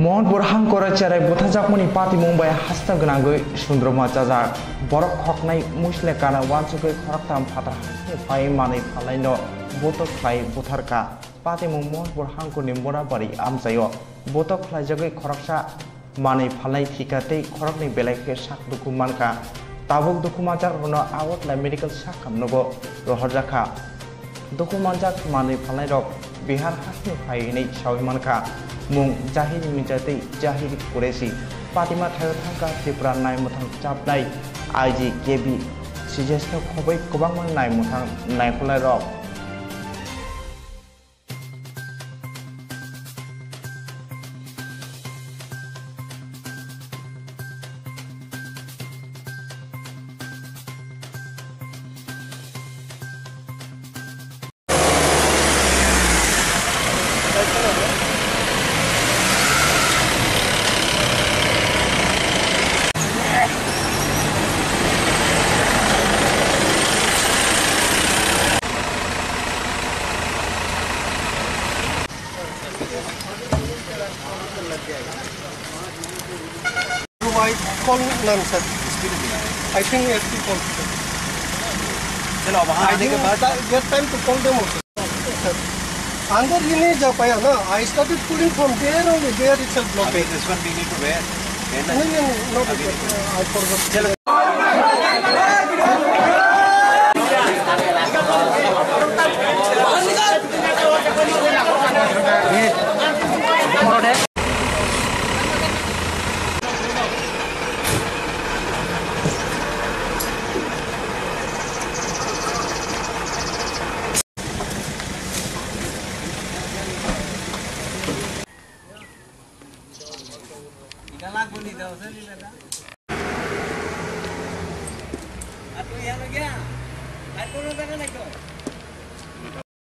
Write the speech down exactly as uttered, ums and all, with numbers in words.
Mohonpur hangkora cherai butharjakmani patimung bai hasta gwnangwi sundruma chajak. Borok khoknai muisle kana wansugwi khoroktham phatar hasteni phai manwi phalnaino botok khlai butharkha. Patimung Mohonpur hangkorni Morabari amchaio botok khlaijagwi khoroksa manwi phalnai thika tei khoroknwi belai khe sak dukhu mankha. Tabuk dukhu manjakrokno Agartala medical sakhamnogo rohorjakha. Dukhu manjak manwi phalnairok Bihar hasteni phai hwnwi saui mankha. Mung Jahir Mirza tei Jahir Qureshi. Patima thaio thangkha Tripura naimwthang chapnai I G K B Sijeshno khobwi kwbangma naimwthang naikholnairok. Why call nang, sir? I think S P call, sir. चलो, वहाँ I आने के think बाद that, that time to call them also. Sir, अंदर ही नहीं जा पाया ना. I started pulling from there only, there itself blockade. अभी this one we need to wear. नहीं, नहीं, नहीं, not अभी नहीं। I forgot. चलो।